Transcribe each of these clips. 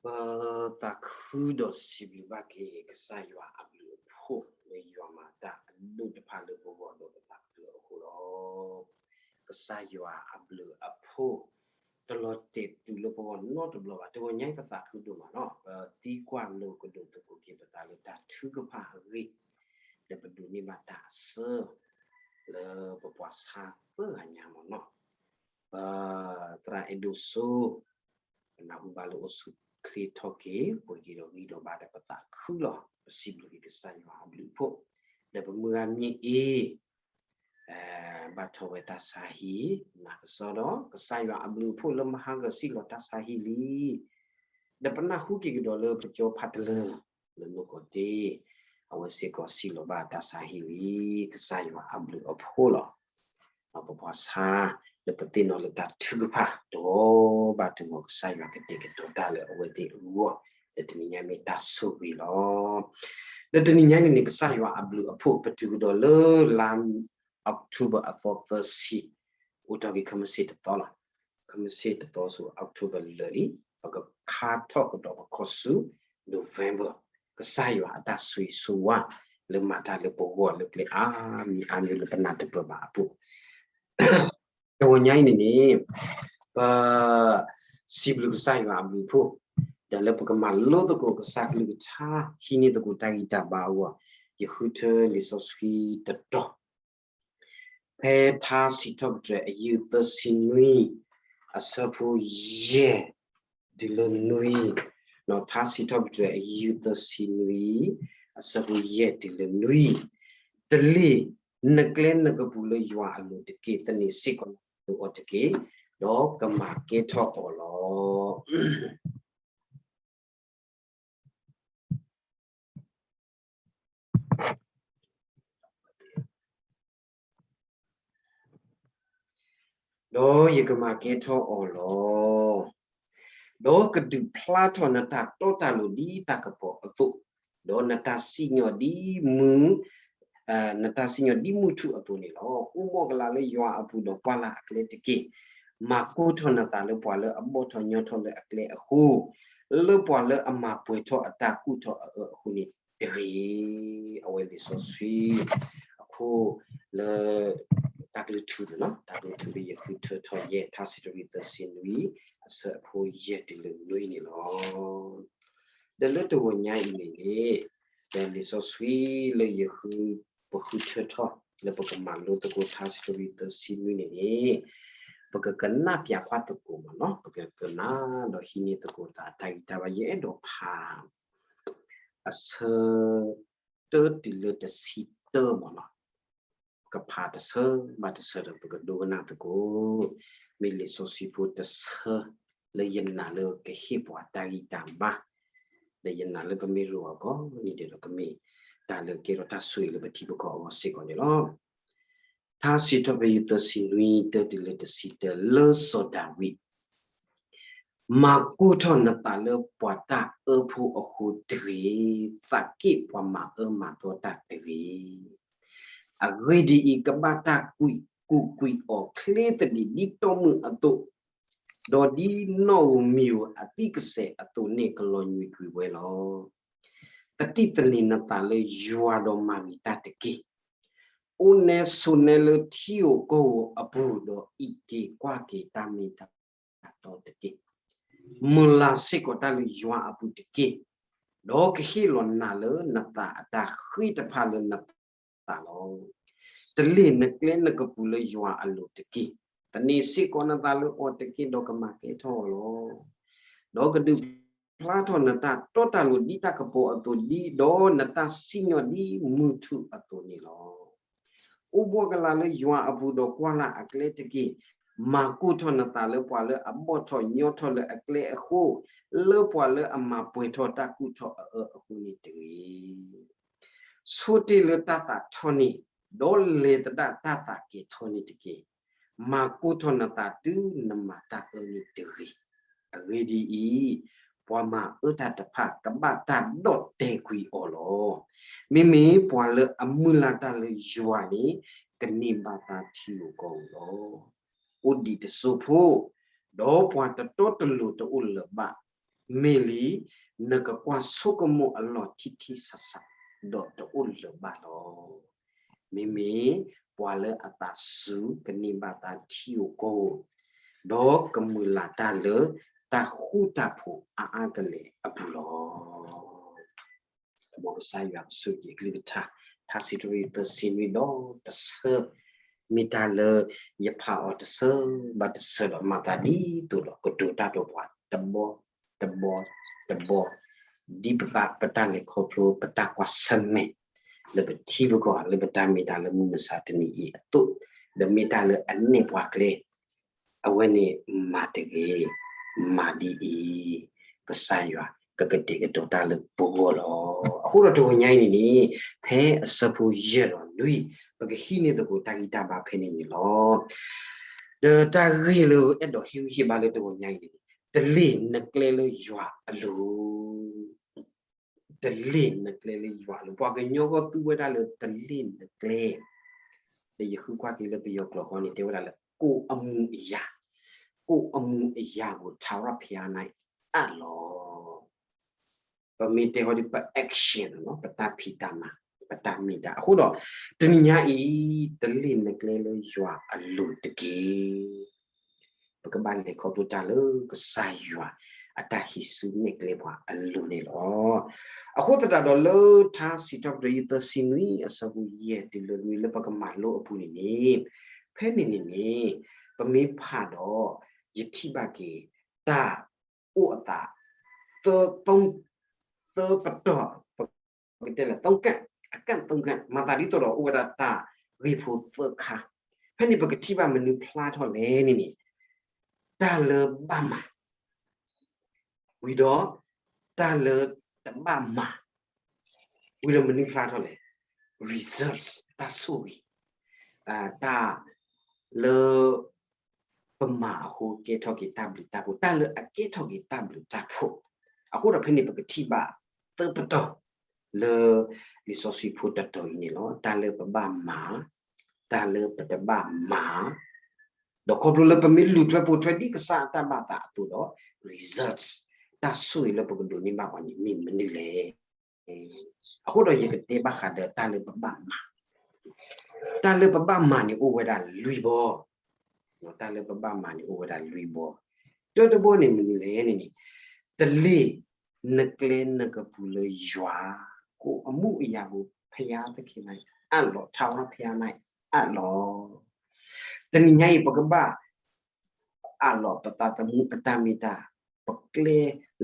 ပသးခုဒီးစံးဘျုးဘၣ်က့ၤ ကစၢ်ယွၤအဘျုးအဖှိၣ်လၢယွၤမၤတၢ်အဒိၣ်တဖၣ်လၢပဂီၢ်ဒီးပသးခုအဃိလီၤ. ကစၢ်ယွၤအဘျုးအဖှိၣ် တလီၤတဲာ်တုၤလၢပဂီၢ်နီတဘျီဘၣ်. တဂီၤညါအံၤပသးခုဒိၣ်မးနီၤ, ပသံကွၢ်လိာ်ကဒိၣ်သကိးက့ၤပသးလၢတၢ်ထုကဖၣ်အဂ့ၢ်, ဒီးပဒိးန့ၢ်ဘၣ်တၢ်အဆၢ လၢပပှၤဆါသၢဂၤညါမ့ၢ်နီၤ. ပသရၣ်အဲၣ်ဒိးစိ ပနၢ်ဟူဘၣ်လၢအိၣ်ဆူၣ်ချ့ထီၣ်က့ၤ ပှဲၤက့ၤဒီးဂံၢ်ဒီးဘါဒီးပသးခုလီၤ. ပစံးဘျုးက့ၤကစၢ်ယွၤအဘျုးအဖှိၣ်, ဒီးပမုၢ်ဂၤမ့ၢ်အ့ ဘၣ်ထီၣ်ဝဲတၢ်ဆါဟံၣ် နၢ်ကစီဒီး ကစၢ်ယွၤအဘျုးအဖှိၣ်လၢမဟါဂီၤစံၣ်လီၤတၢ်ဆါဟံၣ်လံ. ဒီးပနၢ်ဟူက့ၤကဒီးလၢပကၠီဖးတလၢ လၢနိၣ်ကီၢ်တ့ၢ် အဝဲစ့ၢ်ကီးစံၣ်လီၤဘၣ်တၢ်ဆါဟံၣ်လံ, ကစၢ်ယွၤအဘျုးအဖှိၣ်လီၤ. ပပှၤဆါ လၢပသ့ၣ်နီၣ်လၢတၢ်ထုကဖၣ် တဂီၤဘၣ်တဂီၤ ကစၢ်ယွၤကတဲာ်ကတီၤတၢ်လၢအဝဲသ့ၣ်အဂီၢ်, ဒီးတနံၤညါမ့ၢ်တၢ်ဆိၣ်ဂ့ၤလီၤ. ဒီးတနံၤညါန့ၣ်န့ၣ် ကစၢ်ယွၤအဘျုးအဖှိၣ် ပတုၤကဒီးလၢလါ October အသီသၢဆံ, အိၣ်တ့ၢ်က့ၤခဲမုၢ်ဆ့ၣ်တသီလီၤ. ခဲမုၢ်ဆ့ၣ်တသီဆူ October လၢာ်လံ, ပကခါထီၣ်ကဒီးပခီၣ်ဆူ November, ကစၢ်ယွၤအတၢ်ဆိၣ်ဂ့ၤဆိၣ်ဝါ လၢမၤတၢ်လၢပဂီၢ်လၢကျဲအါမံၤအါမံၤလၢပနၢ်တပၢၢ်ဘၣ်အပူၤ တဂီၤညါအံၤန့ၣ်န့ၣ် ပစံးဘျုးကစၢ်ယွၤအဘျုးအဖှိၣ်, ဒီးလၢပကမၤလိသကိးကစၢ်ကလုၢ်ကထါ ဟံးန့ၢ်သကိးတၢ်ဂံၢ်တၢ်ဘါအဂီၢ်, ယဃုထၢလံာ်စီဆှံတတီၤ ဖဲထါစံးထီၣ်ပတြၢၤအယုၢ်သၢဆံနွံ အဆၢဖိယဲၢ် တုၤလၢနွံ, ဒီးထါစံးထီၣ်ပတြၢၤအယုၢ်သၢဆံနွံ အဆၢဖိယဲၢ်တုၤလၢနွံ, တလ့ၢ်နကျဲနကပူၤလၢယွၤအလိၤတက့ၢ်, သန့ၤစ့ၢ်ကီးနသးလၢအီၤတက့ၢ်, ဒီးကမၤကဲထီၣ်အီၤလီၤ. ဒီးယကမၤကဲထီၣ်အီၤလီၤ. ဒီးကဒုးဖျါထီၣ်နတၢ်တီတၢ်လိၤဒ်တၢ်ကပီၤအသိး, ဒီးနတၢ်စံၣ်ညီၣ်ဒ်မုၢ် နတၢ်စံၣ်ညီၣ်ဒ်မုၢ်ထူၣ်အသိးန့ၣ်လီၤ. အိၣ်ဘှီၣ်ကလာ်လၢယွၤအပူၤဒီးကွၢ်လၢ်အကျဲတက့ၢ်. မၤကိၢ်ထီၣ်နသးလၢပှၤလၢအဘီၣ်ထီၣ်ညီထီၣ်လၢအကျဲအဃိ, လၢပှၤလၢအမၤပှဲၤထီၣ်အတၢ်ကူၣ်ထီၣ်အအၢအဃိန့ၣ်တဂ့ၤ. အဝဲလံာ်စီဆှံအခိၣ်လၢ တၢ်ကလုၢ်ထူန့ၣ်လီၤ. တၢ်ကလုၢ်ထူလၢယဃုထၢထီၣ်ယဲၢ် ထါစံးထီၣ်ပတြၢၤသၢဆံနွံ အဆၢဖိယဲၢ်တုၤလၢနွံန့ၣ်လီၤ. ဒီးလၢတဂီၤညါအံၤန့ၣ်န့ၣ် ဒီးလံာ်စီဆှံလၢယဃု ပဃုထၢထီၣ် လၢပကမၤလိသကိးထါစံးထီၣ်ပတြၢၤသၢဆံနွံန့ၣ်န့ၣ် ပကကနၣ်ပၠးကွၢ်သကိးမ့ၢ်နီၤ, ပကကနၣ်ဒီးဟံးန့ၢ်သကိးသးတၢ်ဂံၢ်တၢ်ဘါ ယအဲၣ်ဒိးဖး အဆၢ တၢတုၤလၢတဆံတၢမ့ၢ်နီၤ. ကဖးတဆၢဘၣ်တဆၢဒီး ပကဒိကနၣ်သကိး, မ့ၢ်လံာ်စီဆှံဖိတဆၢ လၢယနာ်လၢကဟ့ၣ်ပှၤတၢ်ဂံၢ်တၢ်ဘါ, ဒီးယနာ်လၢပမ့ၢ်ရိၤအီၤကိးနံၤဒဲးဒီး ကမ့ၢ်တၢ်လၢကဲထီၣ်တၢ်ဆိၣ်ဂ့ၤလၢပထံပကီၢ်အဂီၢ်စ့ၢ်ကီးန့ၣ်လီၤ. ထါစံးထီၣ်ပတြၢၤသၢဆံနွံ တၢတုၤလၢတဆံတၢ လၢစီၤဒၤဝံး မၤကိၢ်ထီၣ်နသးလၢပှၤတၢ်အၢဖိအဃိတဂ့ၤ, သးက့ၣ်ပှၤမၤအၢမၤသီတၢ်တဂ့ၤ. အဂ့ၢ်ဒ်အံၤ, ကဘၣ်တၢ်ကူးကွံာ်အီၤချ့သဒံး ဒ်တီမုၢ်အသိး, ဒီးဒ်နီၣ်ဧိၤမံၤဧိၤအသံၣ်ကစဲးအသိးန့ၣ် ကလီၤညွံးကွံာ်ဝဲလီၤ. သတိသန့ၤနသးလၢယွၤဒီးမၤဂ့ၤတၢ်တက့ၢ်. အိၣ်နဲဆိးနဲလၢထံဧိၤကီၢ်ဧိၤအပူၤ, ဒီးအံးက့ၤကွၢ်က့ၤတၢ်မ့ၢ်တၢ်တီတက့ၢ်. မုၢ်လၢ်စ့ၢ်ကီးတၢ်လၢယွၤအပူၤတက့ၢ်, ဒီးကဟ့ၣ်လီၤနၤလၢနသးအတၢ်ဃ့တဖၣ်လၢနသးလီၤ. တလ့ၢ်နကျဲနကပူၤလၢယွၤအလိၤတက့ၢ်. သန့ၤစ့ၢ်ကီးနသးလၢအီၤတက့ၢ် ဒီးကမၤကဲထီၣ်အီၤလီၤ. ဒီးကဒုးဖျါထီၣ်နတၢ်တီတၢ်လိၤဒ်တၢ်ကပီၤအသိးဒ်, ဒီးနတၢ်စံၣ်ညီၣ်ဒ်မုၢ်ထူၣ်အသိးန့ၣ်လီၤ. အိၣ်ဘှီၣ်ကလာ်လၢယွၤအပူၤဒီးကွၢ်လၢ်အကျဲတက့ၢ်. မၤကိၢ်ထီၣ်နသးလၢပှၤလၢအဘီၣ်ထီၣ်ညီထီၣ်လၢအကျဲအဃိ, လၢပှၤလၢအမၤပှဲၤထီၣ်တၢ်ကူၣ်ထီၣ်အအၢအဃိန့ၣ်တဂ့ၤ. ဆိတ့ၢ်လၢတၢ်သးထီန့ၣ်, ဒီးလဲၤသဒၣ်တၢ်သးကဲၤထီန့ၣ်တက့ၢ်. မၤကိၢ်ထီၣ်နသးတုၤနမၤတၢ်အၢန့ၣ်တဂ့ၤ. အဂ့ၢ်ဒ်အံၤ, ပှၤမၤအၢတၢ်တဖၣ် ကဘၣ်တၢ်ဒီၣ်တဲာ်ကွံာ်အီၤလီၤ. မ့မ့ၢ်ပှၤလၢအမုၢ်လၢ်တၢ်လၢယွၤန့ၣ် ကန့ၢ်ဘၣ်တၢ်ထံဧိၤကီၢ်ဧိၤလီၤ. အိၣ်ဒံးတစိၢ်ဖိ, ဒီးပှၤတတီတလိၤတအိၣ်လၢၤဘၣ်. မ့ၢ်လံ, နကကွၢ်ဆိကမိၣ်အလီၢ်ထံထံဆးဆး, ဒီးတအိၣ်လၢၤဘၣ်လီၤ. မ့မ့ၢ်ပှၤလၢအသးစူၤကန့ၢ်ဘၣ်တၢ်ထံၣ်အီၤကိၣ်, ဒီးကမုာ်လၤတၢ်လၢတၢ်ဃူတၢ်ဖိးအါအါကလဲာ်အပူၤလီၤ. မ်ကစၢ်ယွၤကဆိၣ်ဂ့ၤအကလုၢ်ကထါ, ထါစံးထီၣ်ပတြၢၤသၢဆံနွံဒီးတဆၢ, မ့ၢ်တၢ်လၢယဖးအီၤတဆၢဘၣ်တဆၢဒီးမၤသးဒ်သိးဒီးကတိၤတၢ်ဒီးပှၤတဘီ, တဘီ, တဘီ, ဒ်ပသးပတၢ်လဲၤခီဖျိပတၢ်ကွၢ်ဆၢၣ်မဲာ် လၢပထံပကီၢ် လၢပတၢ်မ့ၢ်တၢ်လၢမုၢ်မဆါတနံၤအံၤအသိး, ဒီးမ့ၢ်တၢ်လၢအနဲၣ်ပှၤကျဲ အဝဲန့ၣ်မၤတဂ့ၤ, မၤဒ်အံၤ, ကစၢ်ယွၤကကတဲာ်ကတီၤတၢ်လၢပဂီၢ်လီၤ. အဃိဒီးတဂီၤညါအံၤန့ၣ်န့ၣ်, ဖဲအဆၢဖိယဲၢ်ဒီးလွံၢ်, ပကဟံးန့ၢ်သကိးတၢ်ဂံၢ်တၢ်ဘါဖဲန့ၣ်န့ၣ်လီၤ. ဒီးတၢ်ဂ့ၢ်လၢအဲၣ်ဒိးဟ့ၣ်ဂံၢ်ဟ့ၣ်ဘါလၢတဂီၤညါအံၤန့ၣ်, တလ့ၢ်နကျဲလၢယွၤအလိၤ တလ့ၢ်နကျဲလၢယွၤအလိၤ, ပှၤကညီဂီၢ်သူဝဲဒၣ်လၢတလ့ၢ်နကျဲ, ဒီးယဃုကွၢ်က့ၤလၢပယီၤကျိာ်ဃီန့ၣ် တဲဝဲဒၣ်လၢ ကိၣ်အမူးအယၤ, ကိၣ်အမူးအယၤဧိၤ ထးရၣ်ဖျါနၤအၢၣ်လီၤ. ပမ့ၢ်တဲဃီဒီး ပ action လီၤ, ပတၢ်ဖံးတၢ်မၤ, ပတၢ်မ့ၢ်တၢ်. အဃိဒီး တနံၤညါအံၤ, တလ့ၢ်နကျဲလၢယွၤအလိၤတက့ၢ်. ပကဘၣ်လဲၤခီဖျိတၢ်လၢကစၢ်ယွၤအတၢ်ဟံးစုနဲၣ်ကျဲပှၤအလိၤန့ၣ်လီၤ. အဃိသတးဒီးလၢထါစံးထီၣ်ပတြၢၤယဲၢ်သၢဆံနွံအဆၢဖိယဲၢ်တုၤလၢလွံၢ်လၢပကမၤလိအပူၤန့ၣ်န့ၣ်, ဖဲန့ၣ်န့ၣ်န့ၣ်, ပမ့ၢ်ဖးဒီး, ယထံၣ်ဘၣ်က့ၤ, တၢ်အိၣ်အသး, သၢ, သၢပတီၢ်, ပကတဲလၢ သုံးကန့်, အကန့်သုံးကန့်, မၤသးဒ်သိးဒီးအိၣ်ဝဲဒၣ်တၢ်ဂ့ၢ်ဖိသၢခါ, ဖဲန့ၣ်ပကထံၣ်ဘၣ်မနုၤဖျါထီၣ်လဲၣ်န့ၣ်န့ၣ်, တၢ်လၢဘၣ်မၤ ဝံၤဒီး, တၢ်လၢတဘၣ်မၤ, ဝံၤဒီးမနုၤဖျါထီၣ်လဲၣ်, results တၢ်ဆိၣ်ဂ့ၤ, တၢ်လၢ ပမၤအဃိကဲထီၣ်က့ၤတၢ်ဘျုးတၢ်ဖှိၣ်, တၢ်လၢအကဲထီၣ်က့ၤတၢ်ဘျုးတၢ်ဖှိၣ်, အဃိဒီးဖဲန့ၣ်ပကထံၣ်ဘၣ်သၢပတီၢ် လၢလံာ်စီဆှံဖိတတီၤအံၤန့ၣ်လီၤ. တၢ်လၢပဘၣ်မၤ, တၢ်လၢပတဘၣ်မၤ, ဒီးခီဖျိလၢပမ့ၢ်လူၤထွဲပိာ်ထွဲဒ်ကစၢ်အတၢ်ဘၣ်သးအသိးဒီး results တၢ်ဆိၣ်ဂ့ၤလၢပကဒိးန့ၢ်ဘၣ်အီၤန့ၣ်မ့ၢ်မနုၤလဲၣ်. အဃိဒီးယကတဲဘၣ်ဃးဒီးတၢ်လၢပဘၣ်မၤ, တၢ်လၢပဘၣ်မၤန့ၣ်အိၣ်ဝဲဒၣ်လွံၢ်ဘီ, တၢ်လၢပဘၣ်မၤန့ၣ်အိၣ်ဝဲဒၣ်လွံၢ်ဘီ, တၢတဘီန့ၣ်မနုၤလဲၣ်န့ၣ်န့ၣ်, တလ့ၢ်နကျဲနကပူၤလၢယွၤ, ကိၣ်အမူးအယၤဧိၤ ဘုရားသခင်န့ၣ်အၢၣ်လီၤ, ထးရၣ်ဖျါနၤအၢၣ်လီၤ. တနံၤညါအံၤ ပကဘၣ်အၢၣ်လီၤပသးသမူအတၢ်မ့ၢ်တၢ်, ပကျဲ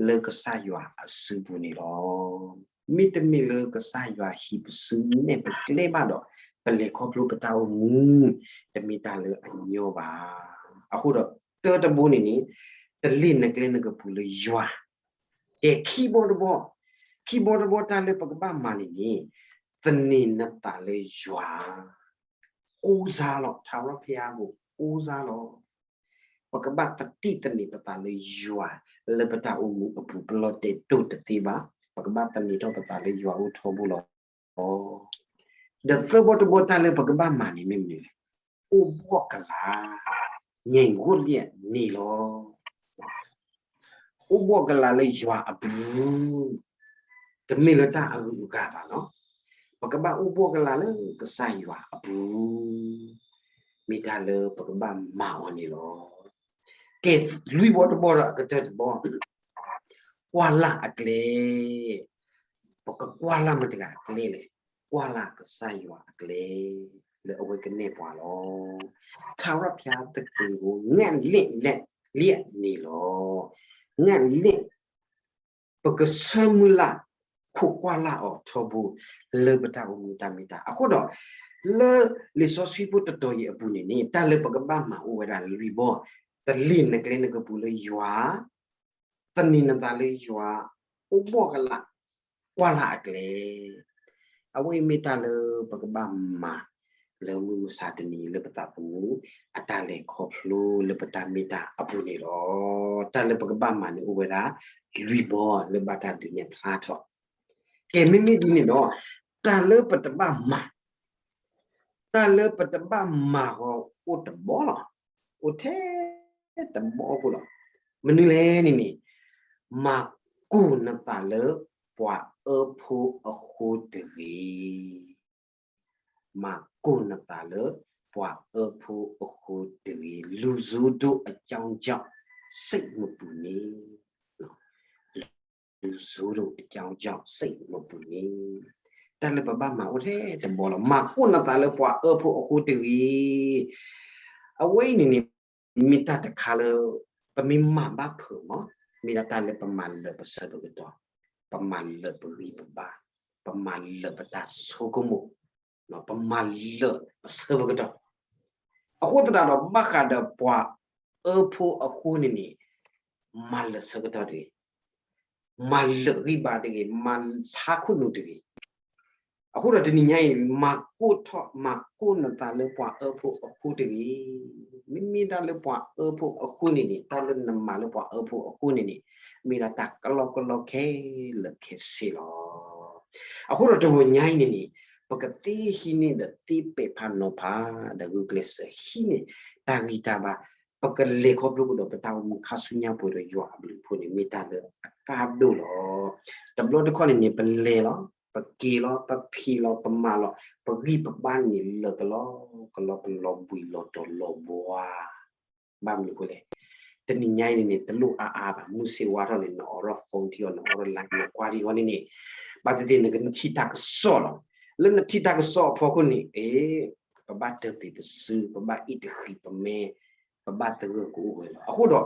လၢကစၢ်ယွၤအစုပူၤန့ၣ်လီၤ. မ့တမ့ၢ်လၢကစၢ်ယွၤဟံးပစုနဲၣ်ပကျဲဘၣ်ဒီး, ပလဲၤခီဖျိပတၢ်အိၣ်မူ, တမ့ၢ်တၢ်လၢအညီဘၣ်. အဃိဒီးတၢတဘိန့ၣ်န့ၣ်, တလ့ၢ်နကျဲနကပူၤလၢယွၤ, ကဲခံဘီတဘီ, ခံဘီတဘီတၢ်လၢပကဘၣ်မၤန့ၣ်န့ၣ်, သန့ၤနသးလၢယွၤ, ကိးစါလီၤ, ထးရၣ်ဖျါဧိၤ ကိးစါလီၤ. ပကဘၣ်သတိသန့ၤပသးလၢယွၤ, လၢပတၢ်အိၣ်မူအပူၤ ပလီၤတဲာ်ဒိၣ်တသ့ဘၣ်, ပကဘၣ်သန့ၤထီၣ်ပသးလၢယွၤအိၣ်ထီဘိလီၤ. ဒီးသၢဘီတဘီတၢ်လၢပကဘၣ်မၤန့ၣ်မ့ၢ်မနုၤလဲၣ်, အိၣ်ဘှီၣ်ကလာ်, ငဲၤဂိၣ်လံန့ၣ်လီၤ. အိၣ်ဘှီၣ်ကလာ်လၢယွၤအပူၤ, တမ့ၢ်လၢတၢ်အဂုၤအဂၤဘၣ်လီၤ. ပကဘၣ်အိၣ်ဘှီၣ်ကလာ်လၢကစၢ်ယွၤအပူၤ, မ့ၢ်တၢ်လၢပကဘၣ်မၤအီၤန့ၣ်လီၤ. ကဲလွံၢ်ဘီတဘီဒီးအကတၢၢ်တဘီ, ကွၢ်လၢ်အကျဲ, ပကကွၢ်လၢ်မတၤတဂၤအကျဲလဲၣ်, ကွၢ်လၢ်ကစၢ်ယွၤအကျဲ, လၢအဝဲကနဲၣ်ပှၤလီၤ. ထးရၣ်ဖျါသက့ဧိၤ ငဲၢ်လ့ၣ်လၢလံန့ၣ်လီၤ. ငဲၢ်လ့ၣ်, ပကဆၢမုၢ်လၢ်, ခိးကွၢ်လၢ်အီၤထီဘိ, လၢပတၢ်အိၣ်မူတၢ်မ့ၢ်တၢ်. အဃိဒီး, လၢလံာ်စီဆှံဖိတတီၤအံၤအပူၤန့ၣ်န့ၣ် တၢ်လၢပကဘၣ်မၤအိၣ်ဝဲဒၣ်လွံၢ်ဘီ, တလ့ၢ်နကျဲနကပူၤလၢယွၤ, သန့ၤနသးလၢယွၤ, အိၣ်ဘှီၣ်ကလာ်, ကွၢ်လၢ်အကျဲ. အဝဲအံၤမ့ၢ်တၢ်လၢပကဘၣ်မၤ, လၢမုၢ်မဆါတနံၤလၢပသးသမူ, အတၢ်လဲၤခီဖျိလၢပတၢ်မ့ၢ်တၢ်အပူၤန့ၣ်လီၤ. တၢ်လၢပကဘၣ်မၤန့ၣ်အိၣ်ဝဲဒၣ်, လွံၢ်ဘီလၢဘၣ်တၢ်ဒုးနဲၣ်ဖျါထီၣ်. ကဲမ့မ့ၢ်ဒ်န့ၣ်ဒီး, တၢ်လၢပတဘၣ်မၤ တၢ်လၢပတဘၣ်မၤဃီအိၣ်တဘီလီၤ. အိၣ်ထဲတဘီအပူၤလီၤ. မနုၤလဲၣ်န့ၣ်န့ၣ်, မၤကိၢ်နသးလၢပှၤအၢဖိအဃိတဂ့ၤ. မၤကိၢ်နသးလၢပှၤအၢဖိအဃိတဂ့ၤ, လူဆိုးဒိၣ်အကြောင်းကြောင့် စိတ်မပူန့ၣ်. လူဆိုးဒိၣ်အကြောင်းကြောင့် စိတ်မပူန့ၣ်. တၢ်လၢပဘၣ်မၤအိၣ်ထဲတဘီလီၤ. မၤကိၢ်နသးလၢပှၤအၢဖိအဃိတဂ့ၤ. အဝဲအံၤန့ၣ်န့ၣ် မ့ၢ်တၢ်တခါလၢ ပမ့ၢ်မၤဘၣ်ဖုးမး, မ့ၢ်ဒၣ်တၢ်လၢပမၤလၢာ်ပဆၢပကတီၢ်, ပမၤလၢာ်ပဂံၢ်ပဘါ, ပမၤလၢာ်ပတၢ်ဆိကမိၣ်, ပမၤလၢာ်ပဆၢပကတီၢ်. အဃိသတးဒီး ဘၣ်ဃးဒီးပှၤအၢဖိအဃိန့ၣ်န့ၣ်, မၤလၢာ်ဆၢကတီၢ်တဂ့ၤ, မၤလၢာ်ဂံၢ်ဘါတဂ့ၤ, မၤဆါခိၣ်နူာ်တဂ့ၤ. အဃိဒီးတနံၤညါအံၤ မၤကိၢ်ထီၣ် မၤကိၢ်နသးလၢပှၤအၢဖိအဃိတဂ့ၤ. မ့မ့ၢ်တၢ်လၢပှၤအၢဖိအဃိန့ၣ်န့ၣ်, တၢ်လၢနမၤလၢပှၤအၢဖိအဃိန့ၣ်န့ၣ်, မ့ၢ်ဒၣ်တၢ်ကလီကလီခဲလၢာ်ခဲဆ့လီၤ. အဃိဒီးတဂီၤညါအံၤန့ၣ်န့ၣ်, ပကသ့ဟံးန့ၢ်ဒီးသ့ပဲာ်ဖးနီၤဖး, ဒီးဂုာ်ကျဲးစၢးဟံးန့ၢ်တၢ်ဂံၢ်တၢ်ဘါ, ပကလဲၤခီဖျိကဒီးပတၢ်အိၣ်မူခါဆူညါပှဲၤဒီးယွၤအဘျုးအဖှိၣ်န့ၣ် မ့ၢ်တၢ်လၢအကါဒိၣ်လီၤ. တဘျီတခီၣ်န့ၣ်န့ၣ် ပလဲၤလီၤ, ပက့ၤလီၤ, ပဖံးလီၤ, ပမၤလီၤ, ပဂံၢ်ပဘါန့ၣ်လၢာ်ကလီကလီ, ပလီၤဘှံးလီၤတီၤလီၤဘှါ ဘၣ်မနုၤအဃိလဲၣ်, တနံၤညါအံၤန့ၣ်န့ၣ် တလိၣ်အါအါဘၣ်, မုၢ်ဆ့ၣ်ဝါထီၣ်န့ၣ် နအိးထီၣ် phone ထံအီၤ, နအိးထီၣ် line နကွၢ်ထံအီၤန့ၣ်န့ၣ်, ဘၣ်သ့ၣ်သ့ၣ်နကထံၣ်တၢ်ကစီၣ်လီၤ. လၢနထံၣ်တၢ်ကစီၣ်အဖီခိၣ်န့ၣ်, အ့, ပဘၣ်တၢၢ်ပံၤပစု, ပဘၣ်အံၣ်တဃံးပမဲ, ပဘၣ်သဂၢၢ်ကအိၣ်ဝဲလီၤ. အဃိဒီး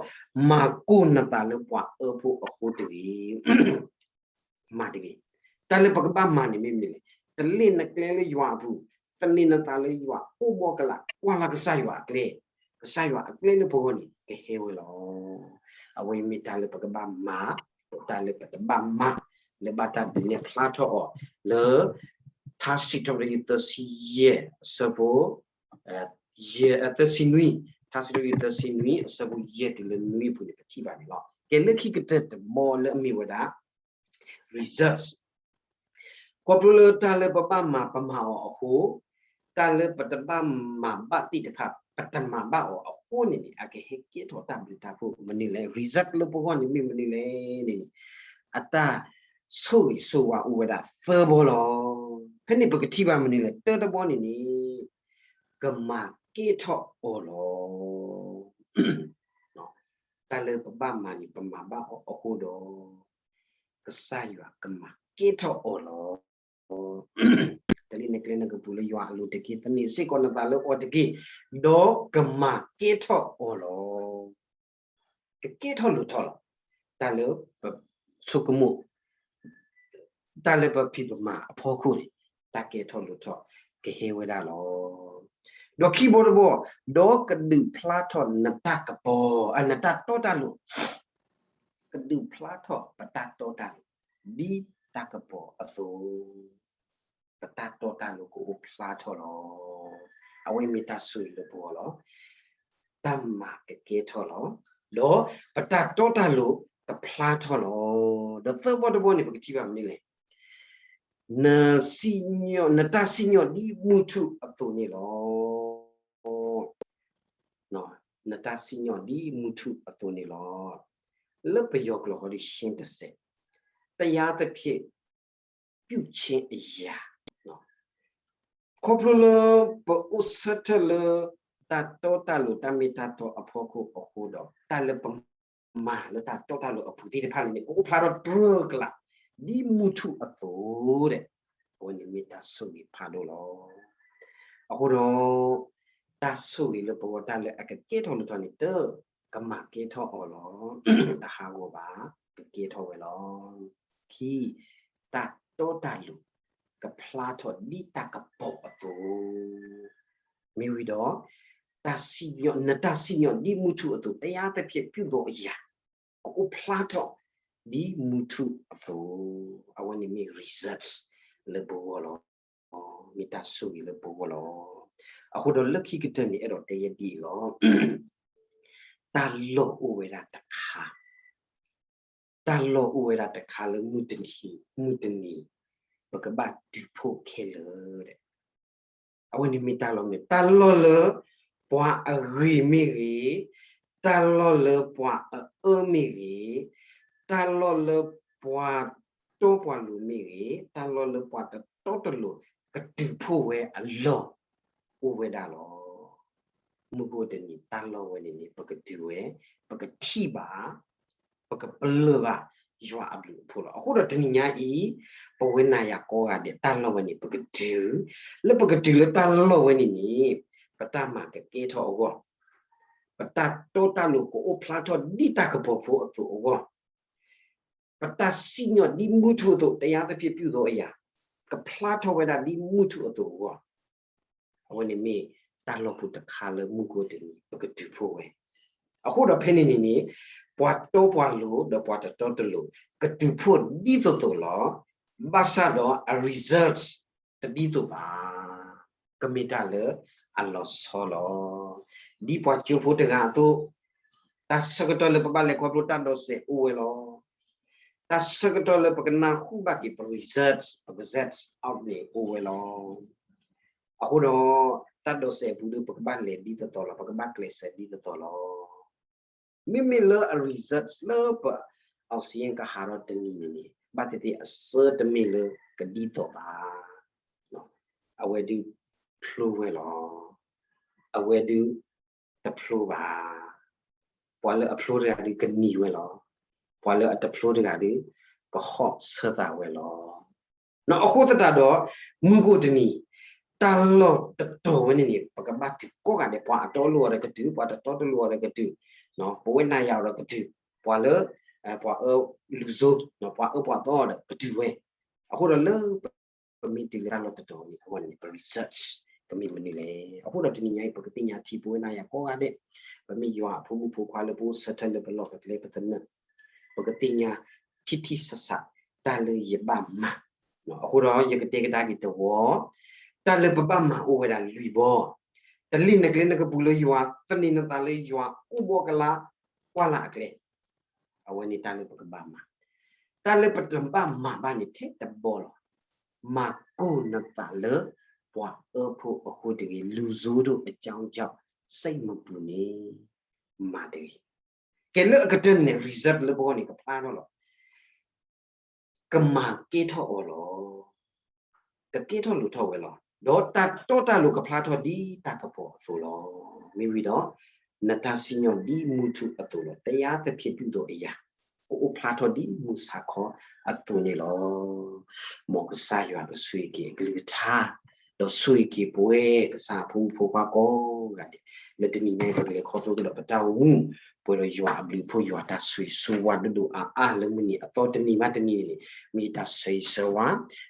မၤကိၢ်နသးလၢပှၤအၢဖိအဃိတဂ့ၤ. မၤတဂ့ၤ. တၢ်လၢပကဘၣ်မၤန့ၣ်မ့ၢ်မနုၤလဲၣ်, တလ့ၣ်နကျဲလၢယွၤအပူၤ, သန့ၤနသးလၢယွၤ, အိၣ်ဘှီကလာ်, ကွၢ်လၢ်ကစၢ်ယွၤအကျဲ, ကစၢ်ယွၤအကျဲလၢပဂီၢ်န့ၣ် ကဟဲဝဲလီၤ. အဝဲမ့ၢ်တၢ်လၢပကဘၣ်မၤ, တၢ်လၢပတဘၣ်မၤ, လၢဘၣ်တၢ်ဒုးနဲၣ်ဖျါထီၣ်အီၤလၢ ထါစံးထီၣ်ပတြၢၤ သၢဆံယဲၢ် အဆၢဖိ ယဲၢ်, သၢဆံနွံ, ထါစံးထီၣ်ပတြၢၤ သၢဆံနွံ အဆၢဖိယဲၢ်တုၤလၢနွံအပူၤန့ၣ် ပထံၣ်ဘၣ်န့ၣ်လီၤ. ကဲလၢခံကတၢၢ်တဘီလၢအမ့ၢ်ဝဲဒၣ် reserves, ခီဖျိလၢတၢ်လၢပဘၣ်မၤပမၤအီၤအဃိ, တၢ်လၢပတဘၣ်မၤဘၣ်သ့ၣ်တဖၣ် ပတမၤဘၣ်အီၤအဃိန့ၣ်န့ၣ် အကဟဲကဲထီၣ်တၢ်ဘျုးတၢ်ဖှိၣ်မနုၤလဲၣ်, reserve လၢပဂီၢ်န့ၣ်မ့ၢ်မနုၤလဲၣ်န့ၣ်န့ၣ်, အတၢ်ဆိၣ်ဂ့ၤဆိၣ်ဝါအိၣ်ဝဲဒၣ်သၢဘီလီၤ. ဖဲန့ၣ်ပကထံၣ်ဘၣ်မနုၤလဲၣ်, တၢတဘီန့ၣ်န့ၣ် ကမၤကဲထီၣ်အီၤလီၤ. တၢ်လၢပဘၣ်မၤန့ၣ် ပမၤဘၣ်အီၤအဃိဒီး ကစၢ်ယွၤကမၤကဲထီၣ်အီၤလီၤ. တလ့ၣ်နကျဲနကပူၤလၢယွၤအလိၤတက့ၢ်, သန့ၤစ့ၢ်ကီးနသးလၢအီၤတက့ၢ်, ဒီးကမၤကဲထီၣ်အီၤလီၤ. ကကဲထီၣ်လိၣ်ထီၣ်လီၤ. တၢ်လၢပဆိကမိၣ် တၢ်လၢပဖံးပမၤအဖီခိၣ်န့ၣ် တၢ်ကဲထီၣ်လိၣ်ထီၣ်ကဟဲဝဲဒၣ်လီၤ. ဒီးခံဘီတဘီ, ဒီးကဒုးဖျါထီၣ်နတၢ်ကပီၤ, အနတၢ်တီတၢ်လိၤ, ကဒုးဖျါထီၣ်ပတၢ်တီတၢ်လိၤ ဒ်တၢ်ကပီၤအသိး, ပတၢ်တီတၢ်လိၤကအိၣ်ဖျါထီၣ်လီၤ. အဝဲမ့ၢ်တၢ်ဆိၣ်ဂ့ၤလၢပဂီၢ်လီၤ. တၢ်မၤကကဲထီၣ်လီၤ. ဒီးပတၢ်တီတၢ်လိၤကဖျါထီၣ်လီၤ. ဒီးသၢဘီတဘီန့ၣ် ပကထံၣ်ဘၣ်မနုၤလဲၣ်, နစံၣ်ညီၣ်, နတၢ်စံၣ်ညီၣ်ဒ်မုၢ်ထူၣ်အသိးန့ၣ်လီၤ. နတၢ်စံၣ်ညီၣ်ဒ်မုၢ်ထူၣ်အသိးန့ၣ်လီၤ. လၢပယီၤကျိာ်ဃီဒီး ရှင်းတစဲး, တရားသဖြင့် ပြုခြင်းအရာ, ခီဖျိလၢပအိၣ်ဆၢထၢၣ်လၢ တၢ်တီတၢ်လိၤ တၢ်မ့ၢ်တၢ်တီအဖီခိၣ်အဃိဒီး တၢ်လၢပမၤလၢတၢ်တီတၢ်လိၤအပူၤသ့ၣ်တဖၣ်န့ၣ်န့ၣ် ကအိၣ်ဖျါထီၣ်တြၢ်ကလာ် ဒ်မုၢ်ထူၣ်အသိးဒီး အဝဲန့ၣ်မ့ၢ်တၢ်ဆိၣ်ဂ့ၤဖးဒိၣ်လီၤ. အဃိဒီး တၢ်ဆိၣ်ဂ့ၤလၢပဂီၢ် တၢ်လၢအကကဲထီၣ်လိၣ်ထီၣ်န့ၣ် တၢ်ကမၤကဲထီၣ်အီၤလီၤ. တဟးဂီၤဘၣ်, ကကဲထီၣ်ဝဲလီၤ. ခံ, တၢ်တီတၢ်လိၤ ကဖျါထီၣ်ဒ်တၢ်ကပီၤအသိး, မ့ၢ်ဝံၤဒီး တၢ်စံၣ်ညီၣ်, နတၢ်စံၣ်ညီၣ်ဒ်မုၢ်ထူၣ်အသိး, တရားသဖြင့် ပြုသောအရာ ကအိၣ်ဖျါထီၣ်ဒ်မုၢ်ထူၣ်အသိး, အဝဲန့ၣ်မ့ၢ် results လၢပဂီၢ်လီၤ. မ့ၢ်တၢ်ဆိၣ်ဂ့ၤလၢပဂီၢ်လီၤ. အဃိဒီးလၢခံကတၢၢ်န့ၣ် အဲၣ်ဒိးတဲယဲဒ်အံၤလီၤ. တၢ်လီၢ်အိၣ်ဝဲဒၣ်တခါ, တၢ်လီၢ်အိၣ်ဝဲဒၣ်တခါလၢမုၢ်တနံၤ, မုၢ်တနံၤ ပကဘၣ်တုၤဖှိၣ်ခဲလၢာ်ဒီး အဝဲန့ၣ်မ့ၢ်တၢ်လီၢ်မ့ၢ် တၢ်လီၢ်လၢ ပှၤအဂ့ၤမ့ၢ်ဂ့ၤ, တၢ်လီၢ်လၢပှၤအအၢမ့ၢ်ဂ့ၤ, တၢ်လီၢ်လၢပှၤတီပှၤလိၤမ့ၢ်ဂ့ၤ, တၢ်လီၢ်လၢပှၤတတီတလိၤ ကတုၤဖှိၣ်ဝဲအလီၢ် အိၣ်ဝဲဒၣ်လီၤ. မုၢ်ကအိၣ်တနံၤ တၢ်လီၢ်ဝဲန့ၣ်န့ၣ် ပကတုၤဝဲ, ပကထံၣ်ဘၣ်, ပကပလၢၢ်ဘၣ် ယွၤအဘျုးအဖှိၣ်လီၤ. အဃိဒီးတနံၤညါအံၤ ပဝဲနၤယၤကိးဂၤဒဲး တၢ်လီၢ်ဝဲန့ၣ် ပကတုၤ, လၢပကတုၤလၢတၢ်လီၢ်ဝဲန့ၣ်န့ၣ် ပတၢ်မၤကကဲထီၣ်အဂီၢ်, ပတၢ်တီတၢ်လိၤကအိၣ်ဖျါထီၣ်ဒ်တၢ်ကပီၤဖိအသိးအဂီၢ်, ပတၢ်စံၣ်ညီၣ်ဒ်မုၢ်ထူၣ်အသိး တရားသဖြင့်ပြုသောအရာ ကဖျါထီၣ်ဝဲဒၣ်ဒ်မုၢ်ထူၣ်အသိးအဂီၢ်, အဝဲန့ၣ်မ့ၢ်တၢ်လီၢ်ဖိတခါလၢမုၢ်ကအိၣ်တနံၤ ပကတုၤဖှိၣ်ဝဲ. အဃိဒီးဖဲန့ၣ်န့ၣ်န့ၣ် ပှၤတီပှၤလိၤ ဒီးပှၤတတီတလိၤ ကတုၤဖှိၣ်ဒ်သိးသိးလီၤ. ဘၣ်ဆၣ်ဒီးအ result တဒ်သိးဘၣ်, ကမ့ၢ်တၢ်လၢအလီၤဆီလီၤ. ဒ်ပှၤကၠိဖိတဂၤအသိး, တၢ်ဆၢကတီၢ်လၢပဘၣ်လဲၤခီဖျိတၢ်ဒိးစဲးအိၣ်ဝဲလီၤ. တၢ်ဆၢကတီၢ်လၢပကနၢ်ဟူဘၣ်က့ၤပ result, ပ result out န့ၣ်အိၣ်ဝဲလီၤ. အဃိဒီး တၢ်ဒိးစဲးအပူၤဒီး ပကဘၣ်လဲၤဒ်သိးသိးလီၤ, ပကဘၣ်ကျဲးစၢးဒ်သိးသိးလီၤ. မ့မ့ၢ်လၢအ result လၢပ အောင်စာရင်း ကဟးထီၣ်တနံၤန့ၣ်န့ၣ် ဘၣ်သ့ၣ်သ့ၣ်အဆၢတမ့ၢ်လၢကဒ်သိးဘၣ်. အဝဲဒုးဖျိဝဲလီၤ. အဝဲဒုးတဖျိဘၣ်. ပှၤလၢအဖျိတဂၤဒုးကနံၤဝဲလီၤ. ပှၤလၢအတဖျိတဂၤဒုး ကဟီၣ်ဆၢသးဝဲလီၤ. အဃိသတးဒီး မုၢ်ကအိၣ်တနံၤ တၢ်လီၢ်တတီၤဝဲန့ၣ်န့ၣ် ပကဘၣ်တုၤကိးဂၤဒဲး, ပှၤအတီအလိၤအီၤဒီးကတုၤ, ပှၤတတီတလိၤအီၤဒီးကတုၤ, ပဝဲနၤယၤအီၤဒီးကတုၤ, ပှၤလၢ ပှၤအၢလူၤစိ, ပှၤအၢပှၤသီအီၤဒီးကတုၤဝဲ. အဃိဒီးလၢ ပမ့ၢ်တုၤလၢတၢ်လီၢ်တတီၤန့ၣ် အဝဲန့ၣ် ပ result ကမ့ၢ်မနုၤလဲၣ်. အဃိဒီးတနံၤညါအံၤ ပကသ့ၣ်ညါထံ ပဝဲနၤယၤကိးဂၤဒဲး, ပမ့ၢ်ယွၤအဖိမုၣ်ဖိခွါလၢပအိၣ်ဆၢထၢၣ်လၢပလီၢ်ပကျဲပသနၢၣ်, ပကသ့ၣ်ညါထံထံဆးဆးတၢ်လၢယဘၣ်မၤ. အဃိဒီးယကတဲကဒါက့ၤတဝီ, တၢ်လၢပဘၣ်မၤအိၣ်ဝဲဒၣ်လွံၢ်ဘီ, တလ့ၣ်နကျဲနကပူၤလၢယွၤ, သန့ၤနသးလၢယွၤ, အိၣ်ဘှီကလါ, ကွၢ်လၢ်အကျဲ. အဝဲန့ၣ်တၢ်လၢပကဘၣ်မၤ, တၢ်လၢပတဘၣ်မၤဘၣ်န့ၣ်ထဲတဘီလီၤ. မၤကိၢ်နသးလၢပှၤအၢဖိအဃိတဂ့ၤ, လူဆိုးတို့အကြောင်းကြောင့် စိတ်မပူန့ၣ်, မၤတဂ့ၤ. ကဲလၢအကတၢၢ်န့ၣ် result လၢပဂီၢ်န့ၣ် ကဖျါထီၣ်လီၤ. ကမၤကဲထီၣ်အီၤလီၤ. ကကဲထီၣ်လိာ်ထီၣ်ဝဲလီၤ. ဒီးတၢ်တီတၢ်လိၤကဖျါထီၣ်ဒ်တၢ်ကပီၤအသိးလီၤ. မ့ၢ်ဝံၤဒီး နတၢ်စံၣ်ညီၣ်ဒ်မုၢ်ထူၣ်အသိးလီၤ. တရားသဖြင့်ပြုသောအရာ, ကအိၣ်ဖျါထီၣ်ဒ်မုၢ်ဆါခီအသိးန့ၣ်လီၤ. မ်ကစၢ်ယွၤကဆိၣ်ဂ့ၤက့ၤအကလုၢ်ကထါ, ဒီးဆိၣ်ဂ့ၤက့ၤပဝဲကစၢ်အဖိမုၣ်ဖိခွါကိးဂၤဒဲး, လၢတနံၤညါအံၤ ပကလဲၤခီဖျိကဒီးပတၢ်အိၣ်မူ, ပှဲၤဒီးယွၤအဘျုးအဖှိၣ် ယွၤတၢ်ဆိၣ်ဂ့ၤဆိၣ်ဝါဒိၣ်ဒိၣ်အါအါလၢမုၢ်နံၤအသီတနံၤဘၣ်တနံၤန့ၣ်, မ့ၢ်တၢ်ဆိၣ်ဂ့ၤဆိၣ်ဝါ,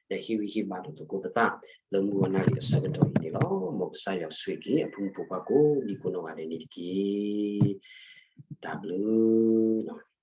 ဒီးဟ့ၣ်ဂံၢ်ဟ့ၣ်ဘါဒီးသကိးပသး, လၢမုၢ်ဂီၤနၣ်ရံၣ်အဆၢကတီၢ်အံၤန့ၣ်လီၤ. မ်ကစၢ်ယွၤဆိၣ်ဂ့ၤက့ၤအဖိမုၣ်ဖိခွါကိးဒံကိးနီၢ်ဂၤဒဲးန့ၣ်တက့ၢ်. တၢ်ဘျုး